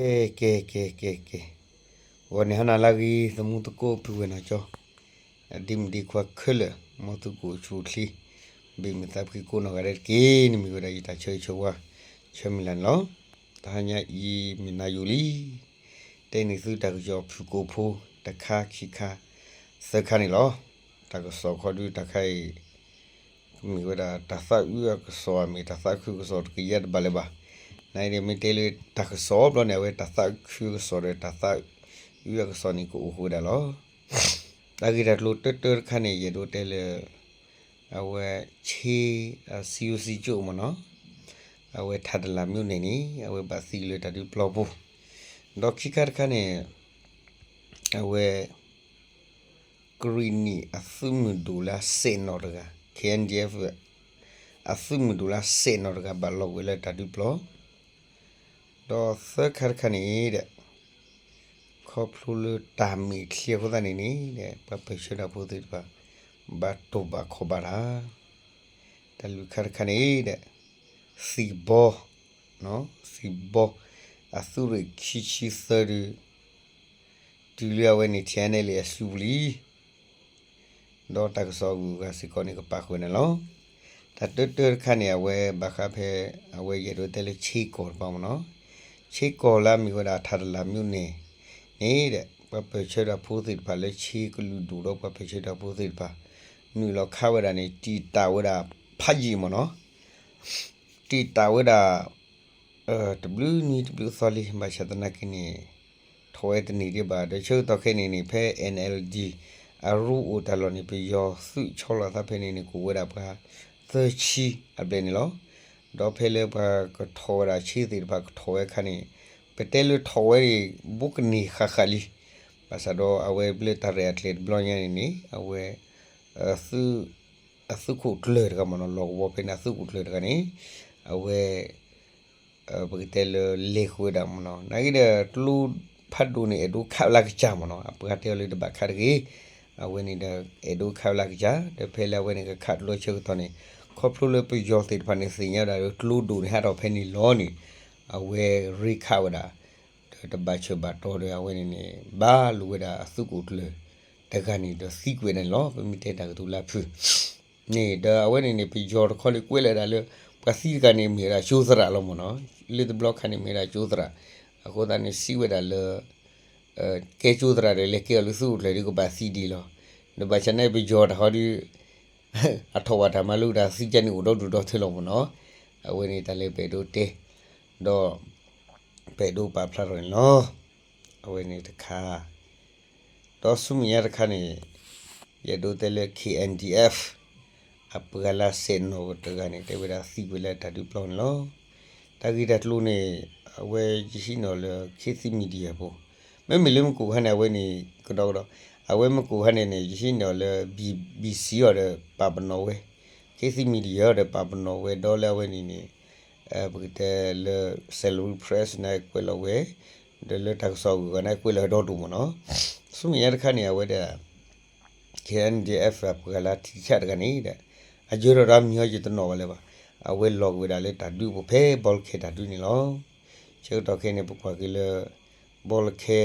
ကဲ ကဲ ကဲ ကဲ ကဲ, ဂီၤန့ၣ်ဟါနၤလၢအဂ့ၤ သမူသကိးပုၢ်ဝဲၢ်နီၢ်ကၠီ, အဒ့မုၣ်ဒ့ခွါခဲလၢာ် မ်သုကအိၣ်ဆူၣ်အိၣ်ချ့ ဘ့ၣ်မုာ်သးဖှံကိးနီၢ်ဂၤဒဲးတက့ၢ်. န့ၣ်မ့ၢ်ဝဲဒၣ်ယတၢ်ဆၢဂ့ၤဆၢဝါ ဆၢမုၢ်လၢ်န့ၣ်လီၤ. တဟါညါအံၤမုၢ်နၤယိာ်လံ, တဲန့ၢ်သုတၢ်ကစီၣ်ဖုၣ်ကိာ်ဖိ တခါခံခါ သၢခါန့ၣ်လီၤ. တၢ်ကစီၣ်ခီဒုတၢ်ခါအံၤ မ့ၢ်ဝဲဒၣ်တၢ်သးအုးအကစီၣ် မ့ၢ်တၢ်သးခုကစီၣ်တကယၤတဘၣ်လၢၤဘၣ်. နာ်အံၤန့ၣ်မ့ၢ်တဲလၢတၢ်ကစီၣ်ဘျီန့ၣ် အဝဲတၢ်သးခုကစီၣ်ဒီးတၢ်သးအုးအကစီၣ်န့ၣ် ကအိၣ်ဃုာ်ဝဲဒၣ်လီၤ. တၢ်ဂ့ၢ်တၢ်ကျိၤတၢတၢတခါန့ၣ် ယအဲၣ်ဒိးတဲလၢ အဝဲဆ့ အစံယိၤစံကၠိၣ်မ့ၢ်နီၤ, အဝဲထးတလးမၠိၣ်န့ၣ်န့ၣ် အဝဲဘၣ်သံလၢတၢ်ဒုးပျီပူၤ, ဒီးခံခါတခါန့ၣ် အဝဲ ကရံၣ်နံၣ်အသုးမုၢ်ဒိၣ်လၢအစဲးနီၣ်တဂၤ K N D F အသုးမုၢ်ဒိၣ်လၢအစဲးနီၣ်တဂၤ ဘၣ်လီၤကွံာ်လၢတၢ်ဒုးပျီ, ဒီးသၢခါတခါန့ၣ်ဒီး ခီဖျိလၢတၢ်မဲာ်ချံအဃိသတးန့ၣ်န့ၣ်ဒီး ပှၤပၢၢ်ဆၢတၢ်ဖိသ့ၣ်တဖၣ် ဘၣ်တိၢ်ဘၣ်ခီၣ်ဘၣ်တၢ်, တၢ်လွံၢ်ခါတခါန့ၣ်ဒီး သံၣ်ဘီ သံၣ်ဘီ အသုးရ့ၣ်ခံဆံသၢဒု တုၤလၢအဝဲန့ၣ် T N L A အစုပူၤလံ. ဒီးတၢ်ကစီၣ်အဂုၤအဂၤစ့ၢ်ကီးန့ၣ် ကပာ်ဃုာ်န့ၣ်လီၤ. တၢ်တၢတၢတခါန့ၣ် အဝဲဘၣ်ဃးဖဲ အဝဲယအဲၣ်ဒိးတဲလၢဆ့ကီၢ်တပၤမ့ၢ်နီၤ, ဆ့ကီၢ်လၢအမ့ၢ်ဝဲဒၣ်ထးတလးမၠိၣ်န့ၣ်န့ၣ်ဒီး ပှၤပၢၢ်ဆၢတၢ်ဖိသ့ၣ်တဖၣ်လၢဆ့ကလုာ်ဒူၣ်ဒီးပှၤပၢၢ်ဆၢတၢ်ဖိသ့ၣ်တဖၣ် နုာ်လီၤခးဝဲဒၣ်န့ၣ် တံာ်တာ်ဝဲဒၣ်ဖးယံာ်မ့ၢ်နီၤ, တံာ်တာ်ဝဲဒၣ် တဘျုးနံၤတဘျုးသီလံ ဘၣ်ဆၣ်သနာ်က့န့ၣ် ထီၣ်ဝဲတန့ၢ်ဒံးဘၣ်. ဒီးဆၢကတီၢ်ခဲအံၤန့ၣ်န့ၣ် ဖဲ N L D အရူအိၣ်တၢ်လီၢ်န့ၣ် ပယီၤသုးဆီလီၤသးဖဲန့ၣ်န့ၣ် ကအိၣ်ဝဲဒၣ်ပှၤသၢဆံအဘျဲၣ်န့ၣ်လီၤ. ဒီးဖဲလၢပှၤကထီၣ်ဝဲဒၣ်ဆ့သ့ၣ်တဖၣ်ကထီၣ်ဝဲအခါန့ၣ် ပတဲလၢထီၣ်ဝဲန့ၣ် ဘူးကန့ၢ်ဃၣ်ဃၣ်လံ. ဘၣ်ဆၣ်ဒီးအဝဲလၢတၢ်ရဲၣ်တၢ်ကျဲၤတဘျီညါန့ၣ်န့ၣ် အဝဲ အသုးခိၣ်ကျၢၢ်တဂၤမ့ၢ်နီၤ, လီၢ်ကဝီၤဖဲန့ၣ်အသုးခိၣ်ကျၢၢ်တဂၤန့ၣ် အဝဲ ပကတဲလၢလဲၤဃုာ်ဝဲဒၣ်မ့ၢ်နီၤ, နာ်က့ဒီးကျိဖးဒိၣ်န့ၣ် အဲၣ်ဒိးခးဝဲလၢကစၢ်မ့ၢ်နီၤ, အပှၤတဲအီၤလၢတဘၣ်ခးတဂ့ၤ. အဝဲန့ၣ်ဒီး အဲၣ်ဒိးခးဝဲလၢကစၢ် ဒီးဖဲလၢအဝဲန့ၣ်ကခးတလီၤဆၢကတီၢ်န့ၣ် ခီဖျိလၢပယီၤသ့ၣ်တဖၣ်န့ၣ် သ့ၣ်ညါဝဲဒၣ်လၢကျိဒိၣ်န့ၣ် ဟးထီၣ်ဖဲန့ၣ်လီၤန့ၣ် အဝဲရ့ခးဝဲဒၣ် ဒီးတဘၣ်ဆၢဘၣ်တီၢ်ဒီးအဝဲန့ၣ်န့ၣ် ဘၣ်လိာ်ဝဲဒၣ်အသုးခိၣ်ကျၢၢ်တဂၤန့ၣ်ဒီးသံကွံာ်န့ၣ်လီၤ. ပမ့ၢ်တဲတၢ်ကတိၤလၢအဖုၣ်န့ၣ် ဒီးအဝဲန့ၣ်န့ၣ် ပယီၤတခီလၢကွဲးလီၤဒၣ်လၢ ပှၤသံတဂၤန့ၣ် မ့ၢ်ဝဲဒၣ်ကၠိသရၣ်လီၤမ့ၢ်နီၤ, လၢတဘျီခါန့ၣ် မ့ၢ်ဝဲဒၣ်ကၠိသရၣ်, အဃိသတးန့ၣ် စံးဝဲဒၣ်လၢ ကဲကၠိသရၣ်ဒီး လဲၤကဲအီၤလၢသုးခိၣ်ကျၢၢ်ဒီးကဘၣ်သံဒံးလီၤ. ဒီးဘၣ်ဆၣ်န့ၣ် ပယီၤတၢ်ဟီဒီး အထီၣ်ဘၣ်တၢ်မၤလိတၢ်သံကန့ၣ်အိၣ်ဒီဒူၣ်ဒီထၢလီၤမ့ၢ်နီၤ, အဝဲန့ၣ်တၢ်လၢပအဲၣ်ဒိးတဲ ဒီး ပအဲၣ်ဒိးပာ်ဖျါထီၣ်န့ၣ်လီၤ. အဝဲန့ၣ်တခါ ဒီးဆူမဲာ်ညါတခါန့ၣ် ယအဲၣ်ဒိးတဲလၢ K N D F အပှၤလၢစဲးနီၣ်တဂၤန့ၣ် တဲဝဲဒၣ်သံကွံာ်လၢတၢ်ဒုးပျီန့ၣ်လီၤ. တၢ်ဂ့ၢ်တၢ်ကျိၤန့ၣ် အဝဲယဟံးန့ၢ်လၢ ခေတ်သစ် Media ပူၤ, မ့မ့ၢ်လၢမုၢ်ကိၣ်ခါန့ၣ် အဝဲန့ၣ်ကဒီးကဒီး, အဝဲမုၢ်ကိၣ်ခါန့ၣ်န့ၣ် ယဟံးန့ၢ်အီၤလၢ B B C အီၤဒီးပာ်ပနီၣ်ဝဲ, ခေတ်သစ် Media အီၤဒီးပာ်ပနီၣ်ဝဲ ဒီးလၢအဝဲန့ၣ်န့ၣ် ပကတဲလၢ Salween Press န့ၣ်ကွဲးလီၤဝဲ, ဒီးလၢတၢ်ကစီၣ်အဂုၤအဂၤန့ၣ်ကွဲးလီၤဝဲဒီဒူၣ်မ့ၢ်နီၤ, ဆူမဲာ်ညါတခါန့ၣ် အဝဲဒၣ် K N D F အပှၤလၢထံဆးတဂၤန့ၣ်ဒီး အယၢၤထီၣ်ဒီးမံၤဟီယတနီၣ်ဘၣ်လၢၤဘၣ်, အဝဲလီၤက့ၤဝဲဒၣ်လၢတၢ်ဒုးပူၤဖဲဘီလၢခဲတၢ်ဒုးန့ၣ်လီၤ. ဆၢကတီၢ်ခဲအံၤန့ၣ် ပကွၢ်က့ၤလၢ ဘီလၢခဲ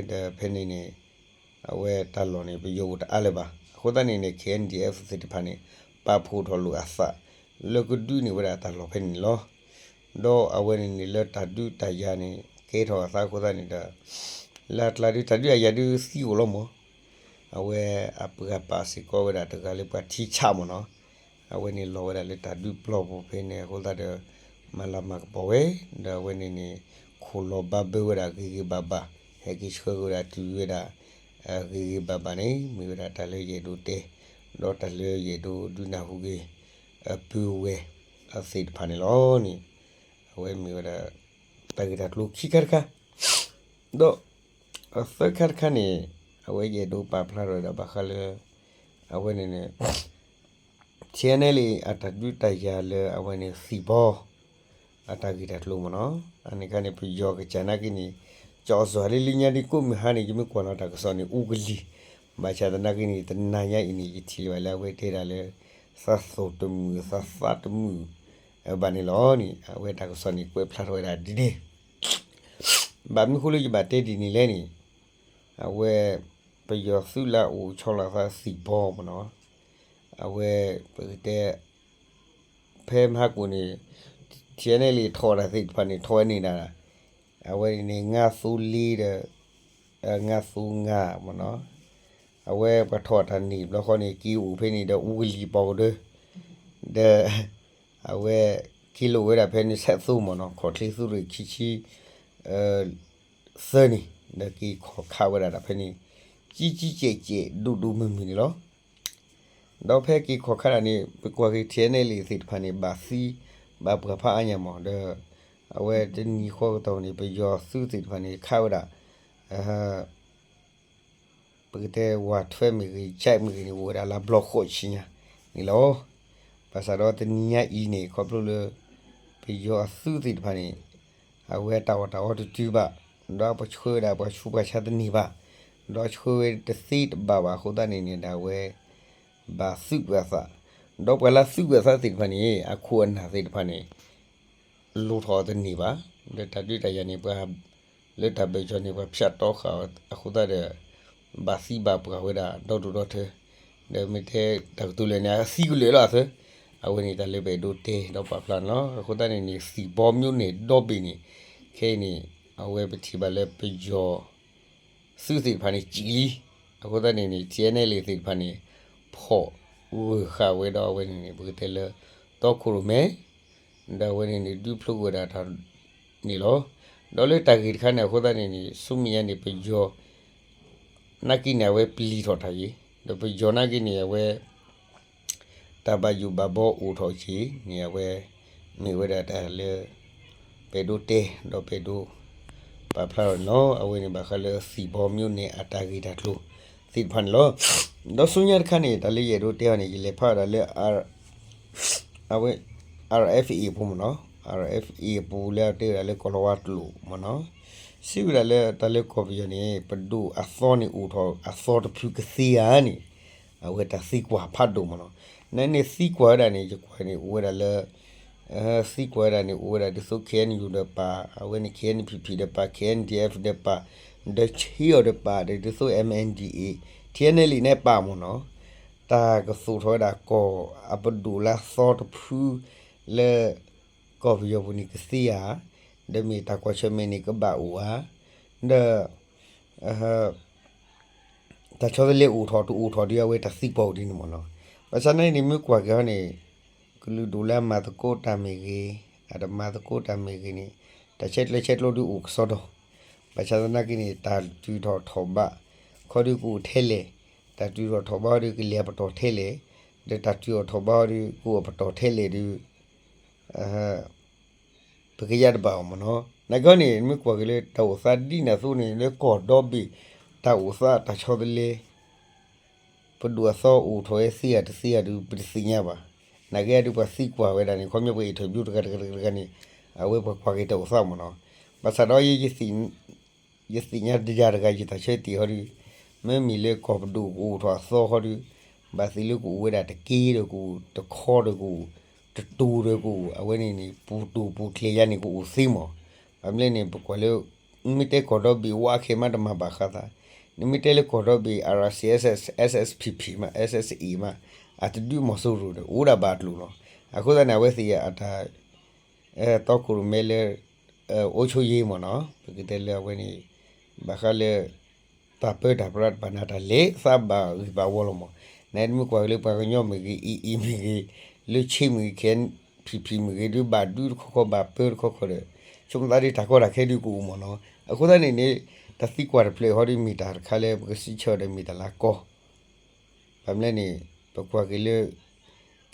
ဒီးဖဲန့ၣ်န့ၣ် အဝဲတၢ်လီၢ်န့ၣ် ပယီၤအိၣ်တအါလၢၤဘၣ်. အဃိသတးန့ၣ်န့ၣ် K N D F သ့ၣ်တဖၣ်န့ၣ် ပာ်ဖှိၣ်ထီၣ်လိာ်အသး လၢကဒုးန့ၢ်ဝဲဒၣ်တၢ်လီၢ်ဖဲန့ၣ်န့ၣ်လီၤ. ဒီးအဝဲန့ၣ်န့ၣ် လၢတၢ်ဒုးတၢ်ယၤန့ၣ် ကဲထီၣ်အသးအဃိသတးန့ၣ်ဒီး လၢအကျါဒုးတၢ်ဒုးအယၤဒုးသံအိၣ်လီၤမး အဝဲအပှၤပာ်စ့ၢ်ကီးဝဲဒၣ်တဂၤလၢပှၤထံဆးမ့ၢ်နီၤ, အဝဲန့ၣ်လီၤဝဲဒၣ်လၢတၢ်ဒုးပျီပူၤဖဲန့ၣ်အဃိသတးဒီး မၤလၤမၤကပီၤဝဲ, ဒီးအဝဲန့ၣ်န့ၣ် ခိၣ်လီၤဘါဘၢဝဲဒၣ်ဂ့ၤဂ့ၤဘၣ်ဘၣ်, ဟဲက့ၤဆှၢက့ၤဝဲဒၣ်တုၤဝဲဒၣ် ဂ့ၤဂ့ၤဘၣ်ဘၣ်န့ၣ် မ့ၢ်ဝဲဒၣ်တၢ်လၢယအဲၣ်ဒိးတဲ, ဒီးတၢ်လၢယအဲၣ်ဒိးဒုးနၢ်ဟူက့ၤ ပုၢ်ဝဲၢ်အသ့ၣ်တဖၣ်န့ၣ်လီၤန့ၣ်, အဝဲမ့ၢ်ဝဲဒၣ် တၢ်ဂ့ၢ်တၢ်ကျိၤခံခါတခါ, ဒီး သၢခါတခါန့ၣ် အဝဲယအဲၣ်ဒိးပာ်ဖျါထီၣ်ဝဲဒၣ်ဘၣ်ဃးလၢ အဝဲန့ၣ်န့ၣ် TNLA အတၢ်ဒုးတၢ်ယၤလၢအဝဲန့ၣ်သံၣ်ဘီ အတၢ်ဂ့ၢ်တၢ်ကျိၤမ့ၢ်နီၤ, အန့ၣ်ခါန့ၣ် ပယီၤကစၢ်နာ်က့န့ၣ် ကၠီစီၤလၢလၢညါဒ်ကိးမုၢ်ဟါန့ၣ် ယမ့ၢ်ကွၢ်လီၤတၢ်ကစီၣ်န့ၣ် အူကလံၤ, ဘၣ်ဆၣ်သနာ်က့န့ၣ် တနၤညါအံၤန့ၣ် ယထံၣ်လၢၤဘၣ်လၢအဝဲတဲဒၣ်လၢ သးသိၣ်တမုာ် သးသးတမုာ် ဘၣ်န့ၣ်လီၤန့ၣ် အဝဲတၢ်ကစီၣ်န့ၣ် ကွဲးဖျါထီၣ်ဝဲဒၣ်ဒ်န့ၣ် ဘၣ်မနုၤဃိလၢယဘၣ်တဲဒ်န့ၣ်လဲၣ်န့ၣ်, အဝဲ ပယီၤသုးလၢအအိၣ်ဆီလီၤသးသံၣ်ဘီမ့ၢ်နီၤ, အဝဲ ပကတဲ ဖဲမဟါကိၣ်န့ၣ် ထံၣ်န့ၣ်လံ ထီၣ်တၢ်သ့ၣ်တဖၣ်န့ၣ် ထီၣ်ဝဲန့ၣ်ဒၣ်, အဝဲန့ၣ် ငါသိလ့ဒီး ငါသိငါမ့ၢ်နီၤ, အဝဲပှၤထီၣ်တၢ်န့ၣ် ဘျီဃီန့ၣ် က့ၤအိၣ်ဖဲန့ၣ်ဒီး ဝံၤလံပီၣ်ကဒၢ ဒီး အဝဲ က့ၤလိာ်ဝဲဒၣ်ဖဲန့ၣ် ဆဲးသိမ့ၢ်နီၤ, ခီၣ်ချ့သုးရ့ၣ်ခံဆံ သၢန့ၣ် ဒီးက့ၤခီၣ်ခးဝဲဒၣ်တၢ်ဖဲန့ၣ် ကံကံကဲးကဲး ဒိၣ်ဒိၣ်မုၢ်မုၢ်န့ၣ်လီၤ. ဒီးဖဲက့ၤခီၣ်ခးဒၣ်န့ၣ် ပကွၢ်က့ၤ ထံၣ်န့ၣ်လံ သ့ၣ်တဖၣ်န့ၣ် ဘၣ်သံ ဘၣ်ပှၢ်ဖးအါညါမ့ၢ်, ဒီး အဝဲတနံၤဃီကတီၢ်န့ၣ် ပယီၤသုးသ့ၣ်တဖၣ်န့ၣ် ခးဝဲဒၣ် ပကတဲ ဝးထွဲမ့ၢ်ဂ့ၤ ကၠဲးမ့ၢ်ဂ့ၤန့ၣ် အိၣ်ဝဲဒၣ်လၢဘျီဃိးဆံညါန့ၣ်လီၤ. ဘၣ်ဆၣ်ဒီးတနံၤညါအံၤန့ၣ် ခီဖျိလၢ ပယီၤအသုးသ့ၣ်တဖၣ်န့ၣ် အဝဲတၢ်အီၣ်တၢ်အီတတုၤဘၣ်, ဒီးပဆှၢဝဲဒၣ်ပှၤဆူးပှၤဆါတန့ၢ်ဘၣ်, ဒီးဆှၢဝဲတသ့တဘၣ်ဘၣ်အဃိသတးန့ၣ်န့ၣ် ဒၣ်ဝဲ ဘၣ်သုးကွံာ်အသး, ဒီးပှၤလၢသုးကွံာ်အသးသ့ၣ်တဖၣ်န့ၣ် အခိၣ်အနၢ်သ့ၣ်တဖၣ်န့ၣ် လိၣ်ထီၣ်အီၤတန့ၢ်ဘၣ်, ဒီးတၢ်ဒုးတၢ်ယၤန့ၣ် ပှၤ လၢတၢ်ဘၢၣ်စၢၤန့ၣ် ပှၤဖၠးတီဃာ်အီၤအဃိသတးဒီး ဘၣ်သံဘၣ်ပှၢ်ဝဲဒၣ်ဒီဒူၣ်ဒီထၢ, ဒီးမ့ၢ်တဲတၢ်ကတိၤလဲၣ်န့ၣ် အသံကလၢာ်လီၤအသၢ, အဝဲန့ၣ်တၢ်လၢပအဲၣ်ဒိးတဲဒီးပာ်ဖျါန့ၣ်လီၤ. အဃိသတးန့ၣ်န့ၣ် သံၣ်ဘီမျိုးန့ၣ်ဒီဘ့ၣ်န့ၣ် ခဲအံၤန့ၣ် အဝဲပထံၣ်ဘၣ်လၢပယီၤ သုးသ့ၣ်တဖၣ်န့ၣ် စံၣ်လံ, အဃိသတးန့ၣ်န့ၣ် ထံၣ်န့ၣ်လံသ့ၣ်တဖၣ်န့ၣ် ဖီၣ်ဂၢၢ်ဃာ်ဝဲဒီးအဝဲန့ၣ်န့ၣ် ပကတဲလၢ တီခိၣ်ရိၣ်မဲ ဒီးအဝဲန့ၣ်န့ၣ် ဒုးဖျိကွံာ်ဝဲဒၣ်တၢ်န့ၣ်လီၤ. ဒီးလၢတၢ်ဂ့ၢ်တခါန့ၣ် အဃိသတးန့ၣ်န့ၣ် ဆူမဲာ်ညါန့ၣ် ပယီၤ နာ်က့န့ၣ် အဝဲပျံၤထီၣ်တၢ်အံၤ, ဒီးပယီၤနာ်က့န့ၣ် အဝဲ တၢ်ဘၣ်ယိၣ်ဘၣ်ဘီအိၣ်ထီၣ်က့ၤန့ၣ် အဝဲ မ့ၢ်ဝဲဒၣ်တၢ်လၢ ပအဲၣ်ဒိးတဲ ဒီးပအဲၣ်ဒိး ပာ်ဖျါထီၣ်န့ၣ်လီၤ. အဝဲန့ၣ်ဘၣ်ဃးလၢသံၣ်ဘီမျိုးန့ၣ် အတၢ်ဂ့ၢ်တၢ်ကျိၤသ့ၣ်တဖၣ်န့ၣ်လီၤ. ဒီးဆူညါတခါန့ၣ် တၢ်လၢယအဲၣ်ဒိးတဲအီၤန့ၣ် ယလဲၤဖးဝဲဒၣ်လၢ အဝဲ RFA အပူၤမ့ၢ်နီၤ, RFA အပူၤလၢအတဲဝဲဒၣ်လၢကီၢ်လီၤဝါကျိာ်မ့ၢ်နီၤ, စံးဝဲဒၣ်လၢတၢ်လၢကီၢ်ပယီၤန့ၣ် ပဒိၣ်အသီန့ၣ် အိၣ်ထီၣ်အသီတဖုကသ့ဧါန့ၣ် အဝဲတၢ်သံကွၢ်ဖးဒိၣ်မ့ၢ်နီၤ. နန့ၣ်သံကွၢ်ဝဲဒၣ်န့ၣ် ယကွၢ်န့ၣ် အိၣ်ဝဲဒၣ်လၢ သံကွၢ်ဝဲဒၣ်န့ၣ် အိၣ်ဝဲဒၣ်ဒ်သိး KNU ဒီးပၢ်, အဝဲန့ၣ် KNPP ဒီးပၢ်, KNDF ဒီးပၢ်, ဒီးဆ့အီၤဒီးပၢ်, ဒီးဒ်သိး MNDAA, TNLA န့ၣ်ပၢ်မ့ၢ်နီၤ, တၢ်ကသိၣ်ထီၣ်ဝဲဒၣ်ကီၢ်အပဒိၣ်လၢအသီတဖု လၢ ကီၢ်ပယီၤပူၤန့ၣ်ကသ့ဧါ, ဒီးမ့ၢ်တၢ်ကွၢ်ဆၢၣ်မဲာ်န့ၣ်ကဘၣ်အိၣ်ဧါ, ဒီး တၢ်ဆီတလဲအိၣ်ထီၣ်တအိၣ်ထီၣ်ဒီး အဝဲတၢ်သံကွၢ်အိၣ်ဒ်န့ၣ်မ့ၢ်နီၤ. ဘၣ်ဆၣ်နာ်က့န့ၣ် မ့ၢ်ကွၢ်က့ၤဟီန့ၣ် ကလုာ်ဒူၣ်လၢအမၤသကိးတၢ်မ့ၢ်ဂ့ၤ, အတမၤသကိးတၢ်မ့ၢ်ဂ့ၤန့ၣ် တၢ်ဆဲးကျၢဆဲးကျိးဒုးအိၣ်ကစီဒီ, ဘၣ်ဆၣ်သနာ်က့န့ၣ် တၢ်တုၤထီၣ်ထီၣ်ဘး ခီဒုးကအိၣ်ထဲလဲၣ်, တၢ်တုၤထီၣ်ထီၣ်ဘးဟီဒုးကလဲၤအပတီၢ်ထဲလဲၣ်, ဒီးတၢ်တုၤထီၣ်ထီၣ်ဘးဟီဒုးကအိၣ်အပတီၢ်ထဲလဲၣ်ဒီး ပကယၢ်တဘၣ်အီၤမ့ၢ်နီၤ. နာ်က့န့ၣ် မ့ၢ်ကွၢ်က့ၤလၢတၢ်အိၣ်သးဒ်န့ၣ်အသိးန့ၣ် လၢကီၢ်ဒီဘ့ၣ် တၢ်အိၣ်သးတၢ်ဆီတလဲ ပဒိၣ်အသီအိၣ်ထီၣ်ဝဲသ့ဧါတသ့ဧါဒုး ပတသ့ၣ်ညါဘၣ်. နာ်က့ဒုးပှၤသံကွၢ်ဝဲဒၣ်န့ၣ် ခီပညီပှၤ interview တဂၤတဂၤတဂၤန့ၣ် အဝဲပှၤကွၢ်က့ၤတၢ်အိၣ်သးမ့ၢ်နီၤ. ဘၣ်ဆၣ်ဒီးယဲ ယသ့ၣ်ညါတယၤတဂၤ ယတၢ်ဆၢတဲာ်ဟီဒုး မ့မ့ၢ်လၢကီၢ်ပဒိၣ်ကအိၣ်ထီၣ်အသီဟီဒုး ဘၣ်သ့ၣ်လၢကအိၣ်ဝဲဒၣ်တက့ဒီးကအိၣ်တခီဒီးကအိၣ် တတူၢ်ဒီးကအိၣ် အဝဲန့ၣ်န့ၣ် ပူၤတူၢ်ပူၤကျဲၤယါန့ၣ်ကအိၣ်သ့မ့ၢ်. ဘၣ်မနုၤလဲၣ်န့ၣ် ပကွၢ်လၢ မ့ၢ်တဲကီၢ်ဒီဘ့ၣ်ဝါခဲမးတမၤဘၣ်ဃးသး, နမ့ၢ်တဲလၢကီၢ်ဒီဘ့ၣ် RCSS SSPP မး SSA မး အတဒုးမီၤစိရိၤဒီး အိၣ်ဒၣ်ဘၣ်အကျိၤလီၤ. အဃိသတးန့ၣ် အဝဲသ့ၣ်အတၢ် တီခိၣ်ရိၣ်မဲလၢ အုပ်ချုပ်ရေးမ့ၢ်နီၤ ပကတဲလၢအဝဲန့ၣ် ဘၣ်ဃးလၢ တၢ်ပၢတၢ်ပြးတဖၣ်န့ၣ် တၢ်လဲၤသးဘၣ်ဂ့ၢ်ဘၣ်ဝီလီၤမ့ၢ်. နမ့ၢ်ကွၢ်က့ၤလၢပှၤကညီမ့ၢ်ဂ့ၤ AA မ့ၢ်ဂ့ၤ လၢဆ့မ့ၢ်ဂ့ၤ KNPP မ့ၢ်ဂ့ၤ ဒုးဘၣ်ဒုးတခီခီဘၣ်ပၢတခီခီဒီး ဆိကမိၣ်သးဒ်တၢ်ကီတၢ်ခဲဒုးကအိၣ်မ့ၢ်နီၤ. အဃိသတးန့ၣ်န့ၣ် တၢ်သံကွၢ်တဖျၢၣ်ဟီဒုးမ့ၢ်တၢ်တခါလၢပကစံးဆၢအီၤဒီးမ့ၢ်တၢ်လၢကီ ဘၣ်မနုၤလဲၣ်န့ၣ် ပကွၢ်က့ၤလၢ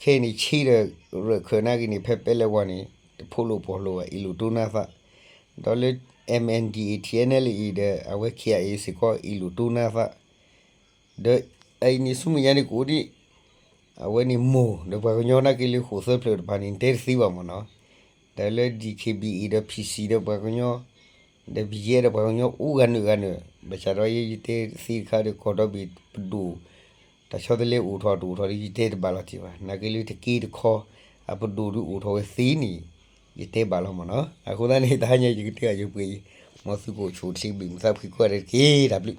ခဲအံၤန့ၣ် ဆ့ဒီးရၢၢ်ခၢၣ်နာ်က့န့ၣ် ဖဲပဲလဲၣ်ဝါန့ၣ် တဖိးလိာ်ပှီၢ်လိာ်ဘၣ် အ့ၣ်လိာ်တိနါသး, ဒီးလၢ MNDAA TNLA ဒီး အဝဲ KIA စ့ၢ်ကီး အ့ၣ်လိာ်တိနါသး, ဒီးအအံၤန့ၣ် ဆူမဲာ်ညါန့ၣ်ကအိၣ်ဒံး အဝဲန့ၣ်မိၢ် ဒီးပှၤကညီနာ်က့လၢဃိၣ်သၢဖျၢၣ်တဖၣ်န့ၣ် နတဲတသ့ဘၣ်မ့ၢ်နီၤ. ဒီးလၢ DKBA ဒီး PC ဒီးပှၤကညီ ဒီး BGF ဒီးပှၤကညီအိၣ်ဂၤနုာ်ဂၤနုာ် ဘၣ်ဆၣ်ဒီးယဲယတဲသ့တခါဒီး ကီၢ်ဒီဘ့ၣ်ပဒိၣ် တၢ်ဆီတလဲအိၣ်ထီၣ်တအိၣ်ထီၣ်ဒီး ယတဲတဘၣ်လီၤတံၢ်ဘၣ်. နာ်က့လၢတက့တခီ အပဒိၣ်ဒုးအိၣ်ထီၣ်ဝဲသ့န့ၣ် ယတဲဘၣ်လီၤမ့ၢ်နီၤ. အဃိသတးန့ၣ် တဟါညါယကတဲအီၤယပှဲၤအံၤ မ်သုကအိၣ်ဆူၣ်အိၣ်ချ့ဘျုးမုာ်သးဖှံကိးဂၤဒဲးတက့ၢ်. တၢ်ဘျုး.